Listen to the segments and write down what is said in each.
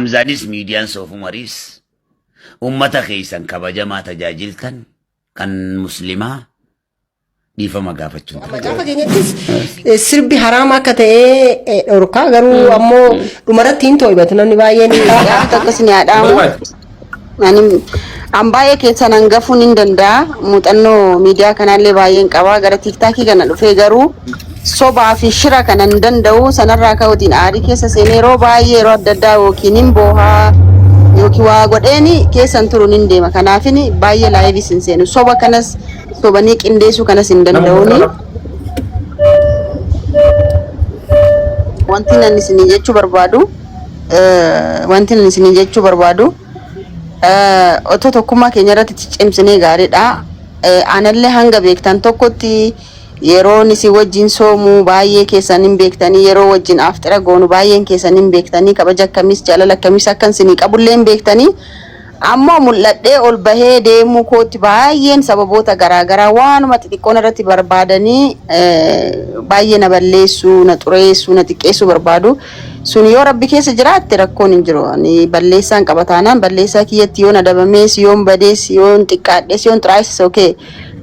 Hamzaanis miidiyaan Soofumariis ummata keessan kabajamaa tajaajiltan kan muslimaa dhiifama gaafachuun dirqama. Macaafa keenyattis sirbi haraama akka ta'e dhorkaa garuu ammoo dhumarratti hin too'ibatu namni baay'een. Gaafa tokko isin haa dhaamu. Ani an baay'ee keessan hangafuun hin danda'a. Muuxannoo miidiyaa kanaallee baay'een qaba. Gara tiiktaakii kana dhufee garuu sobaa fi shira kana hin danda'u. Sanarraa ka'uutiin aarii keessa seenee yeroo baay'ee yeroo adda addaa yookiin hin boohaa yookiin waa godheeni keessan turuun hin deema. Kanaafin baay'ee laayivis hin seenu. Soba kanas sobanii qindeessuu kanas hin danda'uuni. Wanti nan isinii jechuu barbaadu wanti nan isinii jechuu barbaadu otoo tokkummaa keenya irratti cimsinee gaariidha. Anallee hanga beektan tokkotti yeroon isin wajjin soomu baay'ee keessan hin beektanii yeroo wajjin afxira goonu baay'een keessan hin beektanii kabaja akkamiis jaalala akkamiis akkan isinii qabullee hin beektanii. Ammoo mul'adhee ol bahee deemuu kootti baay'een sababoota garaagaraa waanuma xixiqqoon irratti barbaadanii baay'ee na balleessuu, na xureessuu, na xiqqeessuu barbaadu. Sun yoo rabbi keessa jiraatte rakkoon hin jiru. Ani balleessaan qaba taanaan balleessaa kiyyatti yoon adabamees, yoon badees, yoon xiqqaadhes, yoon xiraayis okay.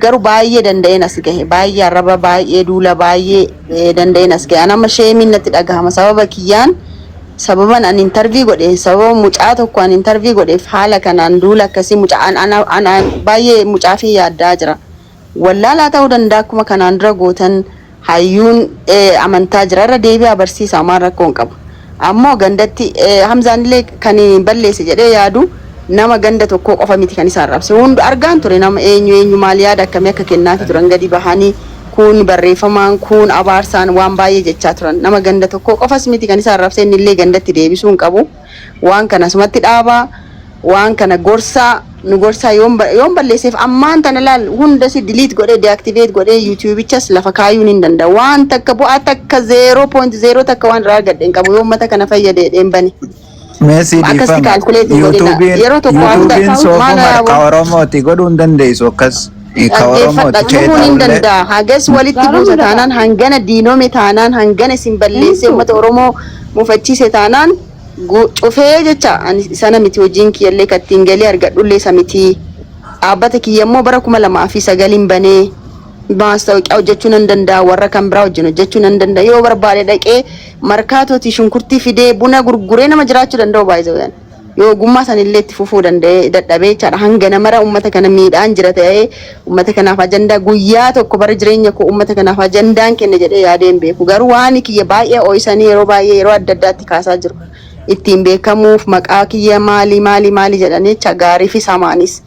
Garuu baay'ee danda'een as gahe. Baay'ee arraba, baay'ee duula, baay'ee danda'een as gahe. An amma sheemiin natti dhagahama sababa kiyyaan. Sababan ani interview godhe sababa mucaa tokko ani interview godheef haala kanaan duula akkasii mucaa an an an an baay'ee mucaafin yaaddaa jira. Wallaalaa ta'uu danda'a akkuma kanaan dura gootan hayyuun eh, amantaa jira irra deebi'aa barsiisaa maal rakkoo hin qabu. Ammoo gandatti eh, Hamzaan illee kan hin balleesse jedhee yaadu nama ganda tokkoo qofa miti kan isaan rabse. Hund argaan ture nama eenyu eenyu maal yaada akkamii akka kennaafi turan gadi bahanii kuun barreeffamaan kuun abaarsaan waan baay'ee jechaa turan. Nama ganda tokkoo qofas miti kan isa arrabse innillee gandatti deebisuu hin qabu. Waan kana asumatti dhaabaa. Waan kana gorsaa nu gorsaa yoon yoon balleesseef ammaan tana laal hundasi delete godhee deactivate godhee YouTube'ichas lafa kaayuun hin danda'a. Waan takka bu'aa takka 0.0 takka waan irraa argadhe hin qabu yoo uummata kana fayyade jedheen bane. Meesii Akkasitti dhiifama. calculate hin godhina. Yuutuubiin Yeroo tokko waan yuutuubiin maal soofumar ka yaaboo Oromooti godhuu hin dandeessu akkas ka dhaggeeffadha Oromooti kee cufuun hin ta'ullee. danda'a. Hagas walitti buusa taanaan hangana diinome taanaan hangana isin balleessee uummata Oromoo mufachiise taanaan cufee jecha ani sana miti hojiin kiyyallee kan ittiin galii argadhullee isa miti. Dhaabbata kiyya immoo bara 2009 banee maastaawoqiyaa hojjechuu nan danda'a warra kan biraa wajjin hojjechuu nan danda'a yoo barbaade dhaqee markaatootii shunkurtii fidee buna gurguree nama jiraachuu danda'u baay'ee yoo ogummaa sanillee itti fufuu danda'ee dadhabee jechaadha hanga namara uummata kana miidhaan jira ta'ee uummata kanaaf ajandaa guyyaa tokko bara jireenya koo uummata kanaaf ajandaan kenne jedhee yaadee hin beeku garuu waan kiyya baay'ee oo'isanii yeroo baay'ee yeroo adda addaatti kaasaa jiru ittiin beekamuuf maqaa kiyya maali maali maali jedhanii jecha gaariifis hamaanis.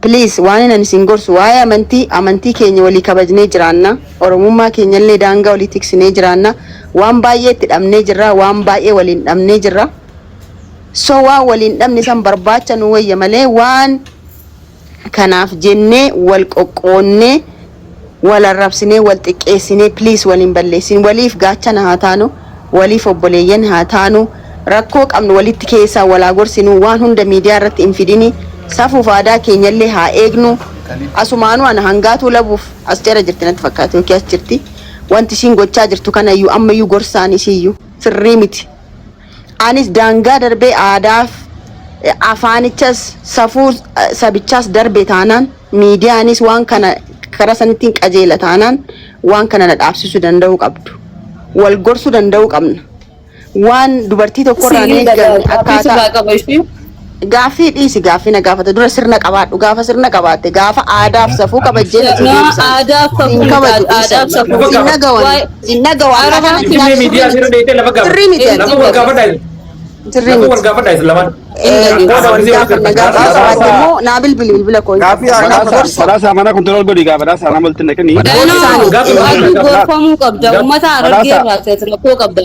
Please waanin ani isin gorsu waa'ee amantii amantii keenya walii kabajnee jiraanna oromummaa keenyallee daangaa walii tiksinee jiraanna waan baay'ee itti dhabnee jirra waan baay'ee waliin dhabnee jirra so waan waliin dhabne san barbaacha nu wayya malee waan kanaaf jennee wal qoqqoonnee wal arrabsinee wal xiqqeessinee please wal hin balleessin waliif gaachana haa taanu waliif obboleeyyan haa taanu rakkoo qabnu walitti keessaa wal haa gorsinu waan hunda miidiyaa irratti hin fidini safuuf aadaa keenyallee haa eegnu asumaanuu ana hangaatuu labuuf as jala jirti natti fakkaate yookiin as jirti wanti ishiin gochaa jirtu kanayyuu ammayyuu gorsaan ishiiyyuu sirrii miti Anis daangaa darbee aadaaf afaanichas safuu sabichaas darbe taanaan miidiyaanis waan kana karaa sanittiin qajeela taanaan waan kana na dhaabsisuu danda'uu qabdu. Wal gorsuu danda'uu qabna. Waan dubartii tokkorraa hin Siin eeggamne gaaffii akkaataa sirraa qaba ishii. Gaaffii dhiisi gaaffii na gaafata dura sirna qabaadhu gaafa sirna qabaatte gaafa aadaaf safuu kabajjee na sii Na deebisan aadaaf safuu siin miti kabaju dhiisan aadaaf safuu Lafa siin gaafadhu. nagawan waa'ee siin nagawan Ara akkaataan ati Finfinnee gaafii miidiyaa sirrii seera miti dheeyitee lafa gaafadhu. sirrii miti ati Lafa wal gaafadhaa isin. sirrii Lafa wal miti gaafadhaa isin lamaan. Eh, Rakkoo wal gisee wal gaafanna gaafadhaa. gaaffii qabaatte immoo naa bilbili bilbila koo hin Gaaffii qabdu haa na gaafatu. gorsa Badhaasa mana control godhi gaa badhaasa nama walitti naqini. gorsaani Gaafa eh, Ati gaafadhu. gorfamuu qabda. Gaafa Uummata Harargee Badhaasa irraa ta'e rakkoo qabda.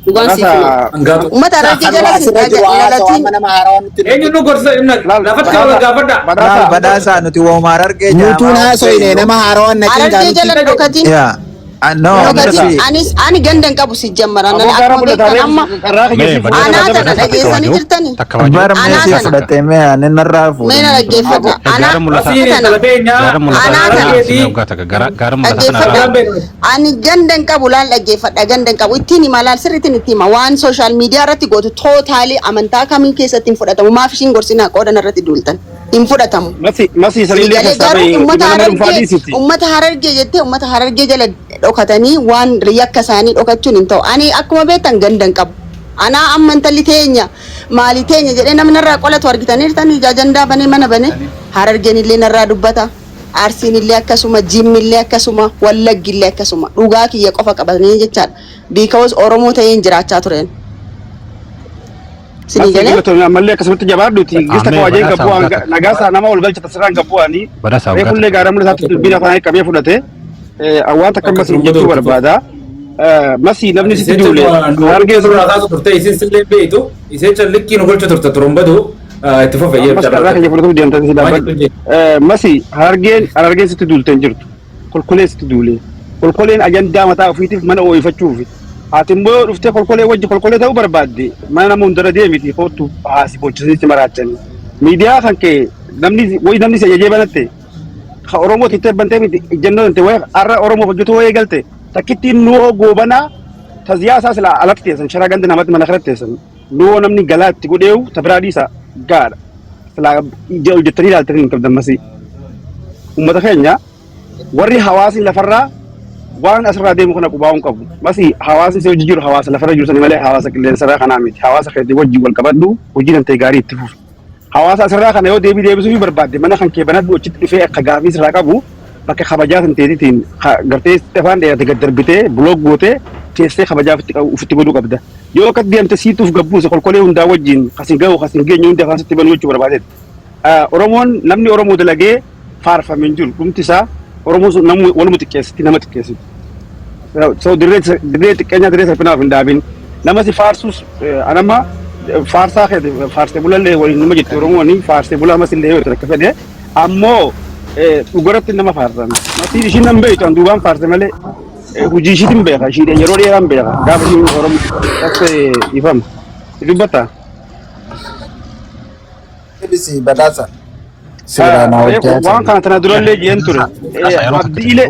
Dhugaan siif hima. badhaasa Hangaatu. Uummata Harargee Kan jalas hin asirra jiru dhaga hin haasawaa dhalatiin amma nama haarawaa nutti Eenyu nu gorsa inni laal lafatti wal badhaasa gaafadha. Laal badhaasa badhaasaa nuti wooma harargee Nutuun jaamaa haasoyne hundayyuu. nama haarawaa naqin Harargee gaalutti. jala hin dhokatin Yaa. No, Dhokati Messi. anis ani ganda hin qabu si jammaran Aboo gaara akkuma mul'ataa beektan amma carraa kiyya Mee si badhaasa anaa fudhate tana badhaasa takka dhageessanii waajoo jirtani. takka waajoo Bara Anaa Messi tana fudhatee mee ani narraa mee na fuudhan. dhaggeeffadha. Anaa Gaara mul'ataa Asiin tana intala teenyaa gaara mul'ataa anaa kana tana simee waggaa takka gaara mul'ataa kana dhaggeeffadha. irraa Ani ganda hin qabu laal dhaggeeffadha ganda hin qabu ittiin hima laal sirriitiin itti hima waan sooshaal miidiyaa irratti gootu tootaalii amantaa kamiin keessatti hin fudhatamu maaf ishiin gorsinaa qoodan irratti duultan hin fudhatamu. Masi masi sanillee Galee keessaa garuu bahi uummata nama dhuunfaa harargee dhiisiti. uummata harargee jettee uummata harargee jala dhokatanii waan yakka isaanii dhokachuun hin ta'u. Ani akkuma beektan ganda hin qabu. Anaa amma intalli teenya maali teenya jedhee namni narraa qolatu argitaniirtan ajandaa banee mana banee harargeen illee narraa dubbata. Arsiin illee akkasuma, Jimmi illee akkasuma, Wallaggi illee akkasuma. Dhugaa kiyya qofa qabatanii jechaadha. Because Oromoo ta'een jiraachaa tureen. Sinii Masi galee? galatoomii ammallee akkasumatti jabaadhuuti. Gista Amee koo ajeen badhaasa gabbuu waggaa takka nagaa isaa nama ol galcha tasirraan gabbu'anii. badhaasa waggaa Reefullee takka gaara mul'ataatti dubbiin afaan qabee fudhate. Waan takka Akka masi turumbaduu jechuu barbaada. Masi namni sitti Iseen duule harargee suuraa kaasu turte isin sillee beektu iseen callikkii nu golcha turte turumbadu itti fufe ammas carraa keenya fudhatuuf deemtanii si dhaabbadhu. Masi harargeen harargeen sitti duulte hin jirtu. Kolkolee sitti duule. Kolkoleen ajandaa mataa ofiitiif mana ooyifachuuf. Ati immoo dhuftee kolkolee wajji kolkolee ta'uu barbaadde mana nama hundara deemiti kootu haasi boochisanii si maraachanii. Miidiyaa kan kee namni wayi namni si ajajee banatte ka Oromoo tittee bantee miti ejjennoo tante wayi har'a Oromoo hojjetu wayii galte takkittiin nuhoo goobanaa ta siyaasaa sila alatti teessan sharaa ganda namatti mana kanatti teessan nuhoo namni galaa itti godheewu ta biraa dhiisa gaadha silaa ija hojjettanii ilaaltanii hin qabdan masii. Uummata keenya warri hawaasni lafarraa waan asirraa deemu kana qubaa'uu hin qabu. Masii hawaasni si hojii jiru hawaasa lafarra jiru sani malee hawaasa qilleensarraa kanaa miti. Hawaasa keetii wajjin wal qabadhu hojii tantee gaarii itti fufi. Hawaasa asirraa kana yoo deebii deebisuu barbaadde mana kan kee banadhu achitti dhufee akka gaafii sirraa qabu bakka kabajaa kan teetiitiin gartee afaan dheerate gad darbitee buloog gootee teessee kabajaa ofitti qabu ofitti godhuu qabda. Yoo akka deemte siituuf gabbuuse kolkolee hundaa wajjin kasin gahu kasin geenye hundi afaan sitti banuu jechuu barbaadeeti. Oromoon namni Oromoo dalagee faarfame hin jiru dhumti isaa Oromoon sun namni waluma xiqqeessiti nama xiqqeessiti. So dirree dirree xiqqeenyaa dirree salphinaaf hin dhaabin. Nama si faarsus anama faarsaa keeti faarsee bulallee waliin nama jetti Oromoon faarsee bulaa mas illee yoo akka fedhe ammoo dhugarratti nama faarsan. Masii ishiin nan beektu an duubaan faarse malee hojii ishiitiin beeka ishiidhaan yeroo dheeraan beeka gaafa ishiin Oromoo akka ifama. Dubbatta. Deebisi badhaasa. Seeraan hojjaa Waan kana tana durallee jeen ture. Badhaasa yeroo takka Abdiilee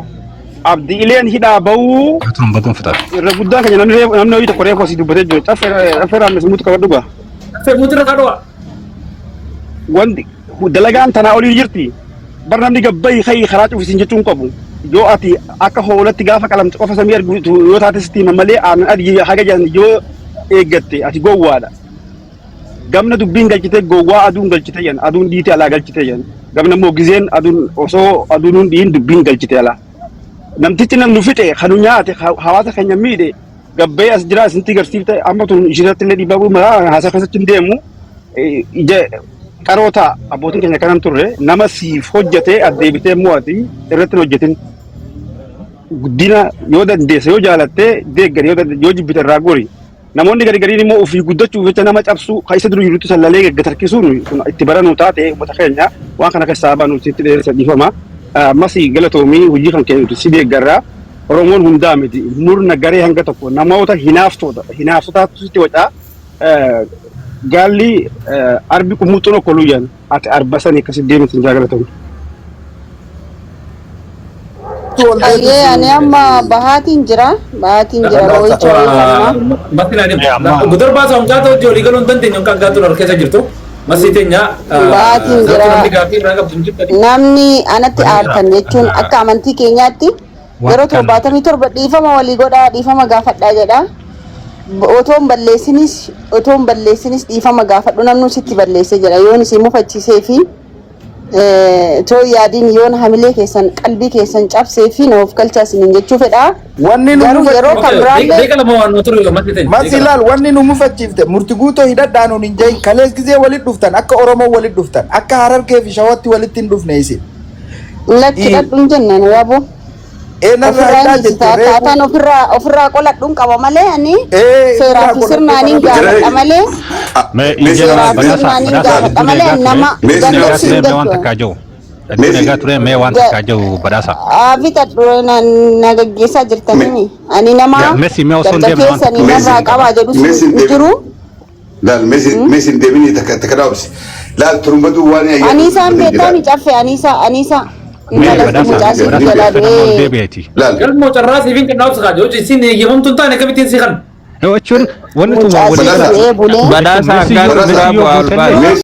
abdiileen hidhaa bahuu turumbaduun fixate. irra guddaan keenya namni reefu namni hojii tokko reefu asii dubbatee jiru. Caffee raamnes mutu qabadhu gaa. Mutirra kadhuwa. Wanti dalagaan tanaa olii jirti. Bar namni gabbayi kayi karaa cufisin jechuun qabu. Yoo ati akka hoolatti gaafa qalamte qofa samii argitu yoo taate sitti hima malee aannan adii haga jahan yoo eeggatte ati gowwaadha. Gamna dubbiin galchite gowwaa aduun galchite jan aduun dhiite alaa galchite jan gamna immoo gizeen aduun osoo aduun hin dhiin dubbiin galchite alaa. Namtichi nam nu fixe kan nu nyaate hawaasa keenya miidhe gabbee as jira isintti garsiifte amma tun ishiirratti illee dhiibbaa godhu maraa haasaa keessatti hin deemu ija qaroo ta'a abbootiin keenya kanan turre nama siif hojjete addeebitee immoo ati irratti hin hojjetin. Guddina yoo dandeesse yoo jaalatte deeggari yoo jibbite irraa gori. Namoonni gari gariin immoo ofii guddachuuf jecha nama cabsuu kan isa dura jirutti sallalee gagga tarkisuun kun itti baranuu taate uummata keenya waan kana keessaa baanu sitti dheeressa dhiifama. Ammas galatoomii hojii kan kennutu si deeggarraa. Oromoon hundaa miti murna garee hanga tokko namoota hinaaftoota hinaaftotaatu sitti wacaa gaalli arbi qummuxxuun okkoluu jedhan ati arba sanii akkasitti deemti hin jaalatamu. Ayyee ani amma bahaatiin jira. Bahaatiin jira rooyicha wayii amma. Gudar baasa hangaata hojii olii galuu hin dandeenyu kan hangaatu ol keessa jirtu. Masii teenya Bahaatiin jira. namni gaaffii irraa qabdu hin jirtu. Namni anatti aartan jechuun akka amantii keenyaatti yeroo 77 dhiifama walii godhaa dhiifama gaafadhaa jedha. Otoo hin balleessinis dhiifama gaafadhu namni sitti balleesse jedha yoon isin mufachiisee fi too yaadiin yoon hamilee keessan qalbii keessan cabsee fi na of galchaa isiniin jechuu fedha. Wanni nu Garuu yeroo kan biraallee Beeka lama waan nu ture masii teenya. Mas ilaal wanni nu mufachiifte murti guutoo hidhadhaa nuun hin jahin kalees gizee walit dhuftan akka Oromoo walit dhuftan akka Harargee fi Shawatti walitti hin dhufne isin. Lakki hidhadhu hin jennaan yaaboo. Ee narraa Ofirraa hidhaa hin jette akkaataan reefu. ofirraa qoladhuun qaba malee ani Ee seeraa irraa fi sirnaaniin qoladhee gaafadha malee Mee seeraa ijjeen fi badhaasa sirnaaniin badhaasa gaafadha malee nama egaa gandatti ture hin waan galchu. takkaa jiru. Dhaggeeffannoo egaa ture mee waan takkaa jiru badhaasa. Fixadhu, na gaggeessaa jirtanii. Ani nama Messi mee osoo hin gadda deemne waan keessanii takka. narraa qabaa jedhus Messi hin jiru. Laal, Messi hin deebinii, takka takka dhaabsi. Laal, turumbatu waan ayyaana. Aniisaan beektaa mi caffe Aniisaa Aniisaa Mee intala badhaasa mucaa siif badhaasa jalaa nama ol du'ee. deebi'eeti. Laal. Galmoo carraa siif hin kenna obsa kaajoo isin eeyyamamtu hin taane akkamittiin si kan. Jechuun wanni tun Mucaa waan walii siif gala. du'ee bulee. Badhaasa Messi yoo hangam Messi biraa yoo bu'aa ol guutellee baasa. Messi